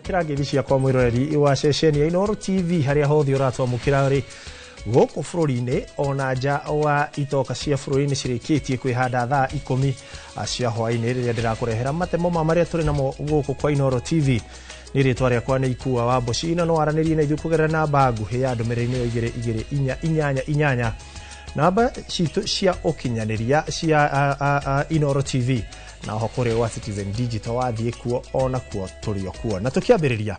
Amũkĩra ngeithi ciakwa mwĩroreri wa ceceni ya Inooro TV harĩa hothe ũratwamũkĩra rĩ gũkũ bũrũri-inĩ ona nja wa itoka cia bũrũri-inĩ cirĩkĩtie kwĩhanda thaa 10 cia hwaĩ-inĩ rĩrĩa ndĩrakũrehera matemo ma marĩa tũrĩ namo gũkũ kwa Inooro TV. Nĩ rĩtwa rĩakwa nĩ Ikua wa Mboci na no aranĩrie na ithuĩ kũgerera namba nguhĩ ya ndũmĩrĩri nĩyo 2 2 4 8 8 namba citũ cia ũkinyanĩria cia Inooro TV na oho kũrĩ gwa Citizen Digital wathiĩ kuo ona kuo tũrĩ o kuo. Na tũkĩambĩrĩria,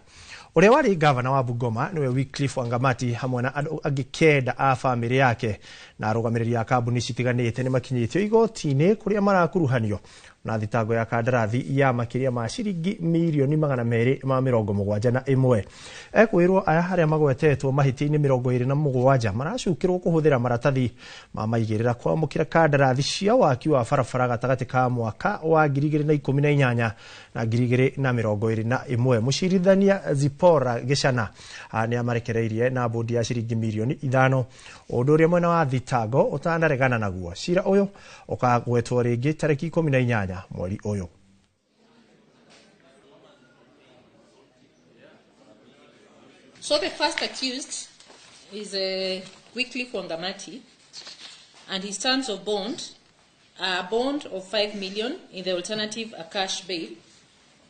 ũrĩa warĩ gavana wa Bungoma nĩwe Wycliffe Wangamati hamwe na andũ angĩ 9 a bamĩrĩ yake na arũgamĩrĩri a kambuni citiganĩte nĩ makinyĩtio igoti-inĩ kũrĩa marakuruhanio na thitango ya kandarathi ya makĩria ma ciringi mirioni 271. Ekwĩrwo aya arĩa magwetetwo mahĩtia-inĩ 27 maracukĩrwo kũhũthĩra maratathi ma maigĩrĩra kwamũkĩra kandarathi cia waki wa barabara gatagatĩ ka mwaka wa 2018 na 2021. Mũcirithania Zipporah Gĩcana nĩ amarekereirie na bũndi ya ciringi mirioni 5, ũndũ ũrĩa mwena wa thitango ũtanaregana naguo. Cira ũyũ ũkagwetwo rĩngĩ tarĩki 18 mweri ũyũ. So the first accused is Wycliffe Wangamati, and his terms of bond are a bond of 5 million, in the alternative a cash bail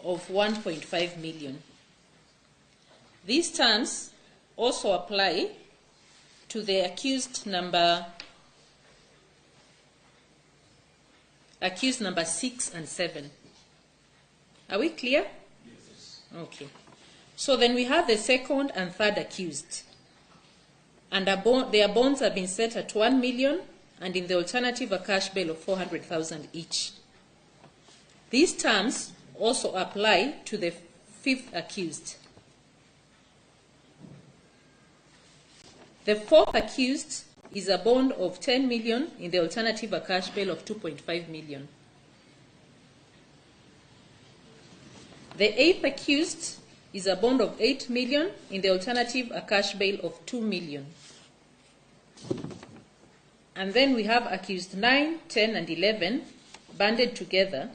of 1.5 million. These terms also apply to the accused number 6 and 7. Are we clear? Yes. Okay. So then we have the second and third accused. And their bonds have been set at 1 million, and in the alternative a cash bail of 400,000 each. These terms also apply to the fifth accused. The fourth accused is a bond of 10 million, in the alternative a cash bail of 2.5 million. The eighth accused is a bond of 8 million, in the alternative a cash bail of 2 million. And then we have accused 9, 10, and 11 banded together,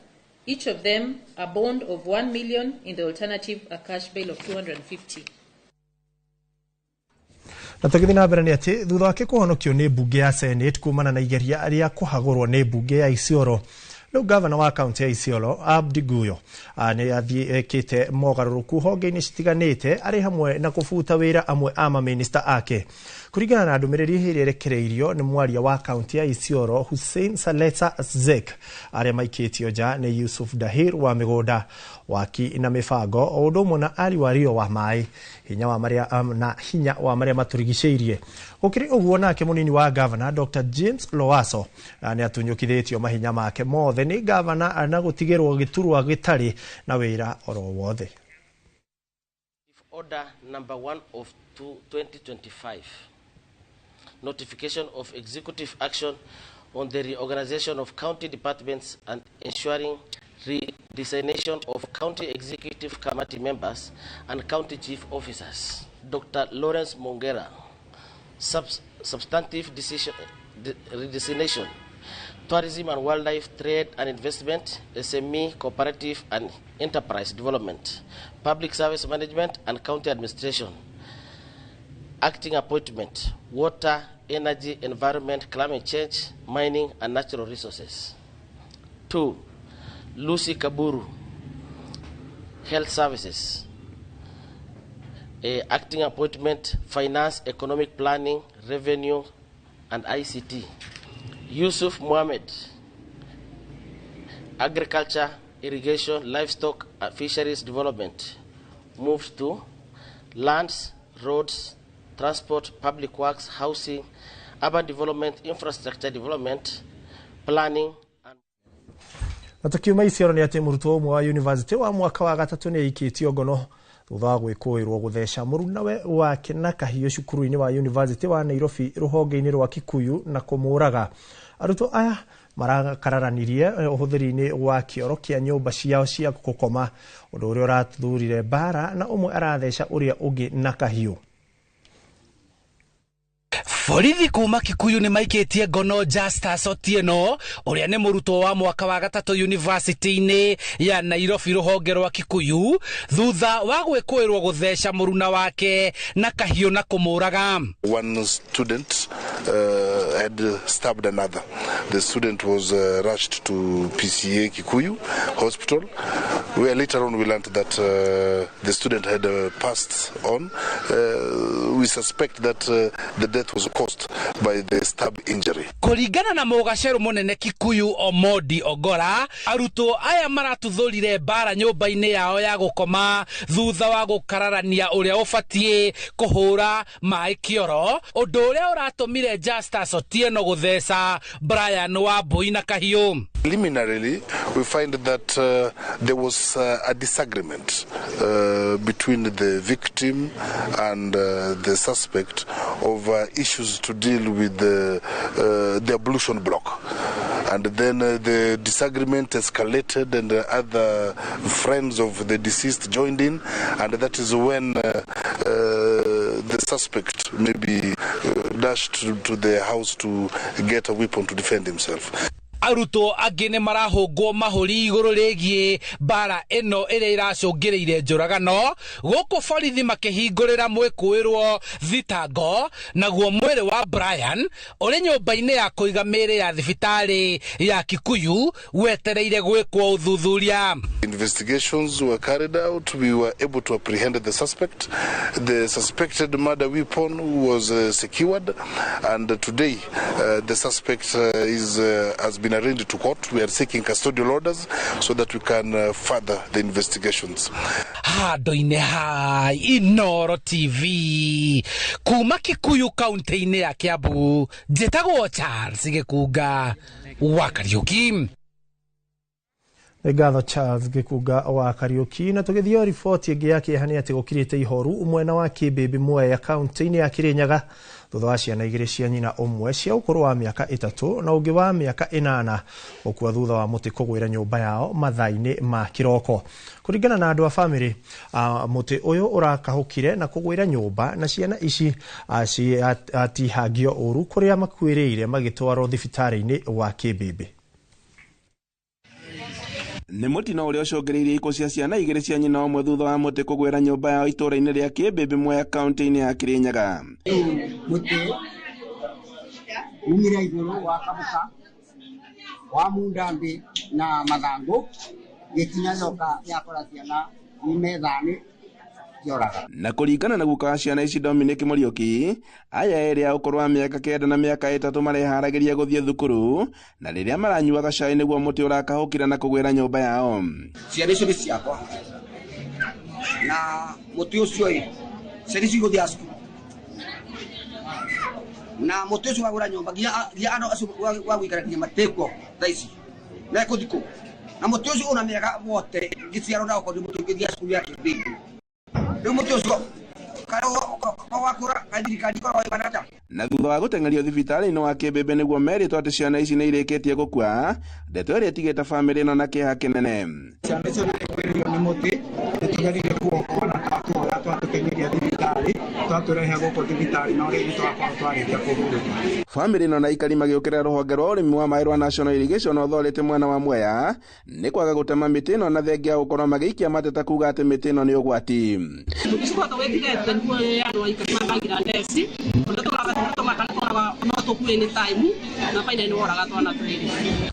each of them a bond of 1 million, in the alternative a cash bail of 250. Na tũgĩthiĩ na mbere nĩ atĩ thutha wake kũhonokio nĩ mbunge ya Senate kumana na igeria rĩa kũhagũrwo nĩ mbunge ya Isiolo, rĩu gavana wa kaunti ya Isiolo Abdi Guyo nĩ athiĩ ekĩte mogarũrũku honge-inĩ citiganĩte arĩ hamwe na kũbuta wĩra amwe a mamĩnĩsta ake. Kũringana na ndũmĩrĩri ĩrĩa ĩrekereirio nĩ mwaria wa kaunti ya Isiolo Hussein Saleta Zek, arĩa maikĩtio nja nĩ Yusuf Dahir wa mĩgũnda, waki na mĩbango, o ũndũ ũmwe na Ali Wario wa maĩ, hinya wa marĩa na hinya wa marĩa matũrigicĩirie. Gũkĩrĩ ũguo nake mũnini wa gavana Dr. James Loaso nĩ atunyũkithĩtio mahinya make mothe nĩ gavana na gũtigĩrwo gĩturwa gĩtarĩ na wĩra oro wothe. Order number 1 of 2025, notification of executive action on the reorganization of county departments and ensuring redesignation of county executive committee members and county chief officers. Dr. Lawrence Mongera, substantive decision, redesignation, tourism and wildlife, trade and investment, SME, cooperative and enterprise development, public service management and county administration, acting appointment, water, energy, environment, climate change, mining and natural resources. 2. Lucy Kaburu, health services, acting appointment, finance, economic planning, revenue and ICT. Yusuf Mohammed, agriculture, irrigation, livestock and fisheries development, moved to lands, roads, transport, public works, housing, urban development, infrastructure development, planning. Na tukiuma Isiolo nĩ atĩ mũrutwo ũmwe wa university wa mwaka wa gatatũ nĩ aikĩtio ngono thutha wa gwĩkũĩrwo gũtheca mũrunawe wake na kahiũ cukuru-inĩ wa university wa Nairobi rũhonge-inĩ rwa Kikuyu na kũmũraga. Arutwo aya marakararanirie ũhũthĩri-inĩ wa kĩoro kĩa nyũmba ciao cia gũkoma, ũndũ ũrĩa ũrathurire mbara na ũmwe aratheca ũrĩa ũngĩ na kahiũ. Borithi kuma Kikuyu nĩ maikĩtie ngono Justus Otieno ũrĩa nĩ mũrutwo wa mwaka wa gatatũ University-inĩ ya Nairobi rũhonge rwa Kikuyu thutha wa gwĩkũĩrwo gũtheca mũruna wake na kahiũ na kũmũraga. One student had stabbed another. The student was rushed to PCA Kikuyu Hospital, where later on we learned that the student had passed on. We suspect that the death was caused by the stab injury. Kũringana na mũgacerũ mũnene Kikuyu Omondi Ogora, arutwo aya maratuthũrire mbara nyũmba-inĩ yao ya gũkoma thutha wa gũkararania ũrĩa ũbatiĩ kũhũra maĩ kĩoro, ũndũ ũrĩa ũratũmire Justus Otieno gũtheca Brian Wambui na kahiũ. Preliminarily, we find that there was a disagreement between the victim and the suspect over issues to deal with the ablution block. And then the disagreement escalated and other friends of the deceased joined in, and that is when the suspect maybe dashed to the house to get a weapon to defend himself. Arutwo angĩ nĩ marahũngwo mahũri igũrũ rĩgiĩ mbara ĩno ĩrĩa ĩracũngĩrĩire njũragano gũkũ borithi makĩhingũrĩra mwĩkũĩrwo thitango, naguo mwĩrĩ wa Brian ũrĩ nyũmba-inĩ ya kũiga mĩĩrĩ ya thibitarĩ ya Kikuyu wetereire gwĩkwo ũthuthuria. Investigations were carried out. We were able to apprehend the suspect. The suspected murder weapon was secured, and today the suspect has been arraigned to court. We are seeking custodial orders so that we can further the investigations. Handũ-inĩ ha Inooro TV kuma Kikuyu kaunti-inĩ ya Kiambu, njĩtagwo Charles Gĩkunga wa Kariũki. Ngatho Charles Gĩkunga wa Kariũki. Na tũgĩthiĩ riboti ĩngĩ ya kĩeha nĩ atĩ gũkirĩte ihoru mwena wa Kĩmbĩmbĩ Mwea kaunti-inĩ ya Kĩrĩnyaga thutha wa ciana igĩrĩ cia nyina ũmwe cia ũkũrũ wa mĩaka 3 na ũngĩ wa mĩaka 8 gũkua thutha wa mũtĩ kũgwĩra nyũmba yao mathaa-inĩ ma kĩroko. Kũringana na andũ a bamĩrĩ, mũtĩ ũyũ ũrakahũkire na kũgwĩra nyũmba na ciana ici ciatihangio ũru kũrĩa makuĩrĩire magĩtwarwo thibitarĩ-inĩ wa Kĩmbĩmbĩ. Nĩ mũtino ũrĩa ũcũngĩrĩirie ikuũ cia ciana igĩrĩ cia nyina ũmwe thutha wa mũtĩ kũgwĩra nyũmba yao itũũra-inĩ rĩa Kĩmbĩmbĩ Mwea kaunti-inĩ ya Kĩrĩnyaga. Mũtĩ umire igũrũ wakabũka wamunda thĩ na mathangũ gĩkinya yoka yakora ciana metha-inĩ. Na kũringana na guka wa ciana ici Dominic Mũriũki, aya erĩ a ũkũrũ wa mĩaka 9 na mĩaka 3 mareharagĩria gũthiĩ thukuru, na rĩrĩa maranyuaga cai nĩguo mũtĩ ũrakahũkĩra na kũgwĩra nyũmba yao. Ciana icio nĩ ciakwa na mũtĩ ũcio ĩ ciana icio igũthiĩ cukuru na mũtĩ ũcio wagũra nyũmba nginya andũ acio wa gũikara nginya matĩkuo thaa ici na ekũthiĩ kũ na mũtĩ ũcio una mĩaka wote ngĩciarwo na okorwo nĩ mũtĩ ũngĩthiĩ cukuru ya Kĩmbĩmbĩ. Na thutha wa gũteng'erio thibitarĩ-inĩ wa Kĩmbĩmbĩ nĩguo merĩtwo atĩ ciana ici nĩ irĩkĩtie gũkua, ndeto ĩrĩa ĩtigĩte bamĩrĩ ĩno na kĩeha kĩnene. Ciana icio nĩ nĩ mũtĩ, nĩtũgeririe kuokoa na twatuoya twatũteng'eria thibitarĩ, twatũrehe gũkũ thibitarĩ no rĩu nĩtwakorwo twarĩkia kũhurũka. Bamĩrĩ ĩno na aikari magĩũkĩrĩra rũhonge rwa ũrĩmi wa maĩ rwa National Irrigation Authority mwena wa Mwea nĩ kwaga gũtema mĩtĩ ĩno na thengia ya gũkorwo magĩikia mateta kuga atĩ mĩtĩ ĩno nĩ ũgwati.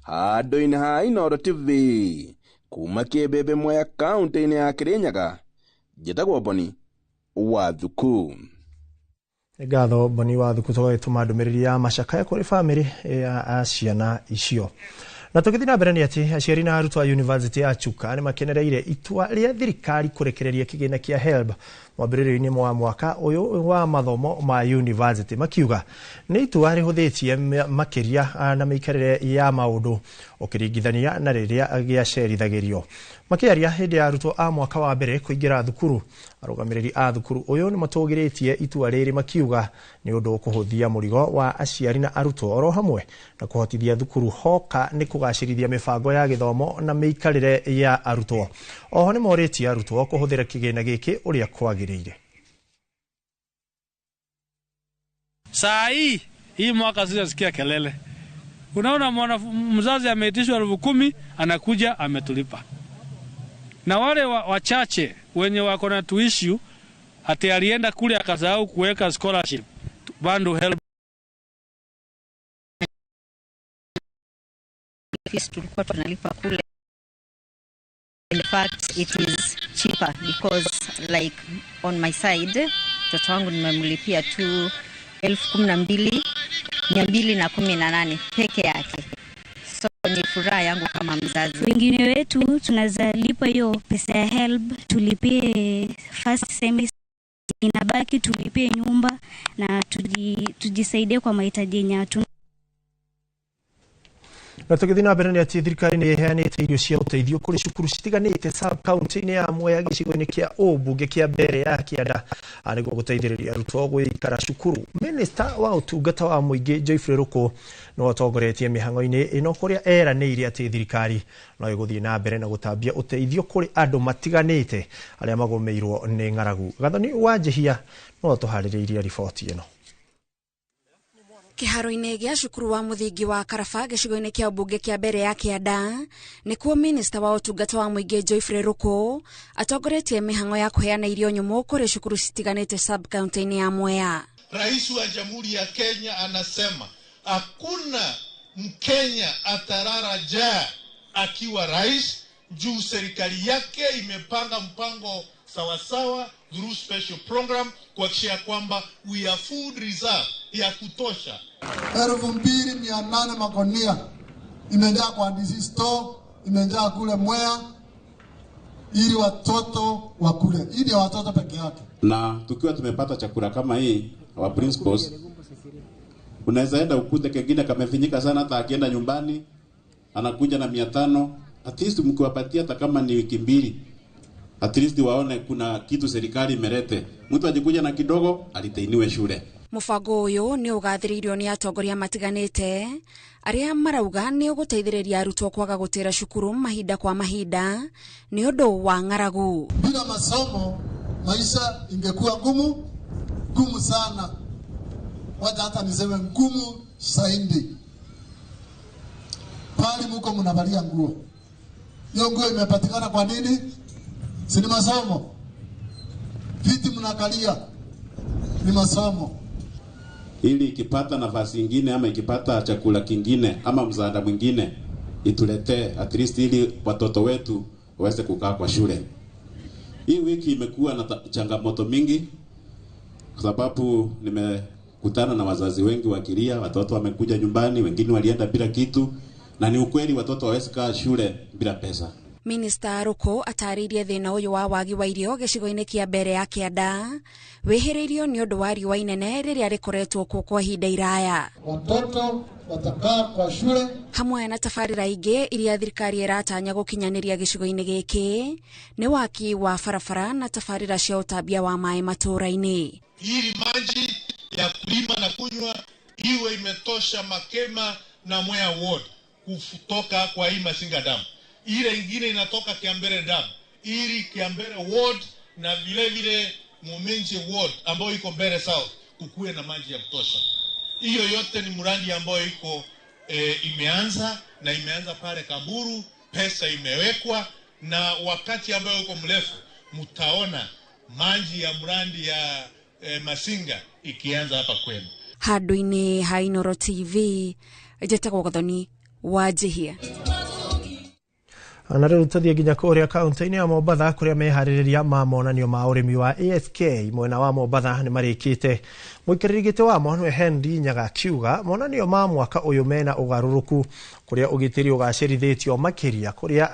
Handũ-inĩ ha Inooro TV kuma Kĩmbĩmbĩ Mwea kaunti-inĩ ya Kĩrĩnyaga, njĩtagwo Boni wa Thuku. Ngatho Boni wa Thuku tũgagĩtũma ndũmĩrĩri ya macakaya kũrĩ bamĩrĩ ya ciana icio. Na tũgĩthiĩ na mbere nĩ atĩ aciari na arutwo a University ya Chuka nĩ makenereire itua rĩa thirikari kũrekereria kĩgĩna kĩa HELB mwambĩrĩrio-inĩ wa mwaka ũyũ wa mathomo ma university, makiuga nĩ itua rĩhũthĩtie makĩria na mĩikarĩre ya maũndũ ũkĩringithania na rĩrĩa gĩacerithagĩrio. Makĩaria hĩndĩ ya arutwo a mwaka wa mbere kũingĩra thukuru, arũgamĩrĩri a thukuru ũyũ nĩ matũgĩrĩtie itua rĩrĩ makiuga nĩ ũndũ ũkũhũthia mũrigo wa aciari na arutwo oro hamwe na kũhotithia thukuru hoka nĩ kũgacĩrithia mĩbango ya gĩthomo na mĩikarĩre ya arutwo. Oho nĩ morĩtie arutwo kũhũthĩra kĩgĩna gĩkĩ ũrĩa kwagĩrĩire. Saa hii mwaka sijasikia kelele. Unaona mwana mzazi ameitishwa 10,000 anakuja ametulipa. Na wale wachache wenye wako na tuition ati alienda kule akasahau kuweka scholarship bando help. Fees tulikuwa tunalipa kule. In fact, it is cheaper because like on my side mtoto wangu nimemlipia tu 12,218 peke yake. So ni furaha yangu kama mzazi. Wengine wetu tunaweza lipa hiyo pesa ya HELB, tulipie first semester, inabaki tulipie nyumba na tujisaidie kwa mahitaji yenye hatuna. Na tũgĩthiĩ na mbere nĩ atĩ thirikari nĩ ĩheanĩte irio cia ũteithio kũrĩ cukuru citiganĩte sub county-inĩ ya Mwea gĩcigo-inĩ kĩa ũmbunge kĩa mbere ya kĩanda nĩguo gũteithĩrĩria arutwo gũikara cukuru. Minista wa ũtungata wa mũingĩ Geoffrey Ruku nĩwe ũtongoretie mĩhang'o-inĩ ĩno kũrĩa eranĩire atĩ thirikari no ĩgũthiĩ na mbere na gũtambia ũteithio kũrĩ andũ matiganĩte arĩa magũmĩirwo nĩ ng'aragu. Gathoni wa Njihia no atũharĩrĩirie riboti ĩno. Kĩharo-inĩ gĩa cukuru wa mũthingi wa Karaba gĩcigo-inĩ kĩa ũmbunge kĩa mbere ya kĩanda nĩkuo minista wa ũtungata wa mũingĩ Geoffrey Ruku atongoretie mĩhang'o ya kũheana irio nyũmũ kũrĩ cukuru citiganĩte sub county-inĩ ya Mwea. Rais wa Jamhuri ya Kenya anasema hakuna Mkenya atarara njaa akiwa rais, juu serikali yake imepanga mpango sawasawa through special program kuhakikisha kwamba we are food reserve ya kutosha. 2,800 magunia imejaa kwa DC store, imejaa kule Mwea ili watoto wakule, ili watoto peke yake. Na tukiwa tumepata chakula kama hii, our principals, unaweza enda ukute kengine kamefinyika sana, hata akienda nyumbani anakuja na 500. At least mkiwapatia hata kama ni wiki mbili, at least waone kuna kitu serikali imelete. Mtu ajikuja na kidogo alitainiwe shule. Mũbango ũyũ nĩ ũgathĩrĩirio nĩ atongoria matiganĩte arĩa marauga nĩ ũgũteithĩrĩria arutwo kwaga gũtĩra cukuru mahinda kwa mahinda nĩ ũndũ wa ng'aragu. Bila masomo maisha ingekuwa ngumu ngumu sana, wacha hata niseme ngumu zaidi. Pali muko mnavalia nguo, hiyo nguo imepatikana kwa nini? Si ni masomo. Viti mnakalia ni masomo. Ili ikipata nafasi nyingine ama ikipata chakula kingine ama msaada mwingine ituletee at least ili watoto wetu waweze kukaa kwa shule. Hii wiki imekuwa na changamoto mingi kwa sababu nimekutana na wazazi wengi wakilia, watoto wamekuja nyumbani, wengine walienda bila kitu, na ni ukweli watoto hawawezi kaa shule bila pesa. Minista Ruku atarĩirie thĩna ũyũ wa wagi wa irio gĩcigo-inĩ kĩa mbere ya kĩanda wĩhĩrĩirio nĩ ũndũ wa riũa inene rĩrĩa rĩkoretwo kuo kwa ihinda iraya. Watoto watakaa kwa shule hamwe na tabarĩra ingĩ iria thirikari ĩratanya gũkinyanĩria gĩcigo-inĩ gĩkĩ nĩ waki wa barabara na tabarĩra cia ũtambia wa maĩ matũũra-inĩ. Ili maji ya kulima na kunywa iwe imetosha Makema na Mwea Ward kutoka kwa hii Masinga Dam. Ile ingine inatoka Kiambere Dam, ili Kiambere Ward na vile vile Muminji Ward ambayo iko Mbere South kukuwe na maji ya kutosha. Hiyo yote ni mradi ambayo iko imeanza na imeanza pale Kamburu, pesa imewekwa, na wakati ambayo uko mrefu mtaona maji ya mradi ya Masinga ikianza hapa kwenu. Handũ-inĩ ha Inooro TV, njetagwo Gathoni wa Njihia. Na rĩu tũthiĩ nginya kũrĩa kaunti-inĩ ya Mombatha kũrĩa meharĩrĩria ma monanio ma ũrĩmi wa ASK mwena wa Mombatha nĩ marĩkĩte. Mũikarĩri gĩtĩ wamo nĩwe Henry Nyaga akiuga monanio ma mwaka ũyũ mena ũgarũrũku kũrĩa ũgitĩri ũgacĩrithĩtio makĩria kũrĩa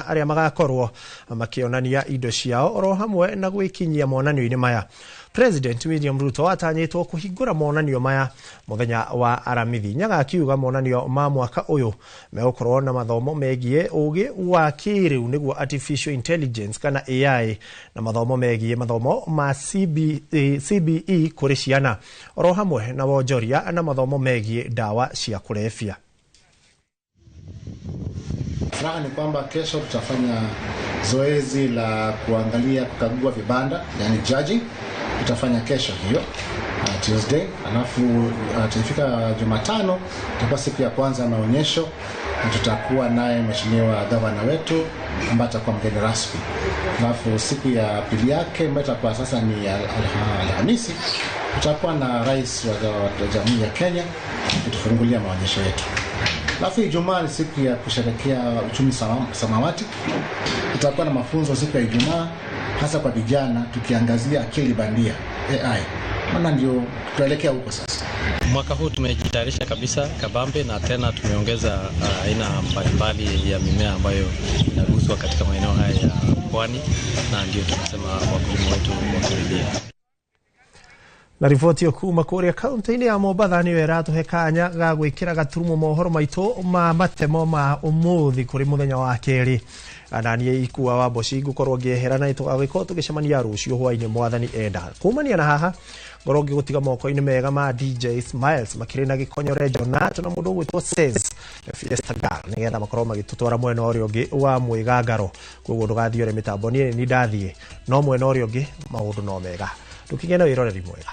arĩa magakorwo makĩonania indo ciao oro hamwe na gwĩkinyia monanio-inĩ maya. President William Ruto atanyĩtwo kũhingũra monanio maya mũthenya wa Aramithi. Nyaga akiuga monanio ma mwaka ũyũ megũkorwo na mathomo megiĩ ũgĩ wa kĩrĩu nĩguo artificial intelligence kana AI na mathomo megiĩ mathomo ma CBE kũrĩ ciana oro hamwe na wonjoria na mathomo megiĩ ndawa cia kũrebia. Furaha ni kwamba kesho tutafanya zoezi la kuangalia kukagua vibanda, yani judging. Tutafanya kesho hiyo. Tuesday, alafu tukifika Jumatano itakuwa siku ya kwanza ya maonyesho na tutakuwa naye mheshimiwa gavana wetu ambaye atakuwa mgeni rasmi. Alafu siku ya pili yake ambayo itakuwa sasa ni Alhamisi, tutakuwa na rais wa Jamhuri ya Kenya kutufungulia maonyesho yetu. Alafu Ijumaa ni siku ya kusherehekea uchumi samawati. Tutakuwa na mafunzo siku ya Ijumaa, hasa kwa vijana, tukiangazia akili bandia AI, maana ndio tuelekea huko sasa. Mwaka huu tumejitayarisha kabisa kabambe, na tena tumeongeza aina mbalimbali ya mimea ambayo inaguswa katika maeneo haya ya pwani, na ndio tunasema wakulima wetu wakaribia. Na riboti ĩyo kuma kũrĩa kaunti-inĩ ya Mombatha nĩyo ĩratũhe kanya ga gwĩkĩra gaturumo mohoro maitũ ma matemo ma ũmũthĩ kũrĩ mũthenya wa kerĩ. Na niĩ Ikua wa Mboci ngũkorwo ngĩehera na tũgagĩkorwo tũgĩcemania rũciũ hwaĩ-inĩ mwathani enda. Kumania na haha ngorwo ngĩgũtiga moko-inĩ mega ma DJ Smiles makĩrĩ na gĩkonyore Jonato na mũndũ ũgwĩtwo Says Fiesta Girl nĩgetha makorwo magĩtũtwara mwena ũrĩa ũngĩ wa mwĩgangaro. Koguo ndũgathiĩ ũrĩa mĩtambo, niĩ nĩ ndathiĩ no mwena ũrĩa ũngĩ maũndũ no mega. Ndũkĩgĩe na wĩroreri mwega.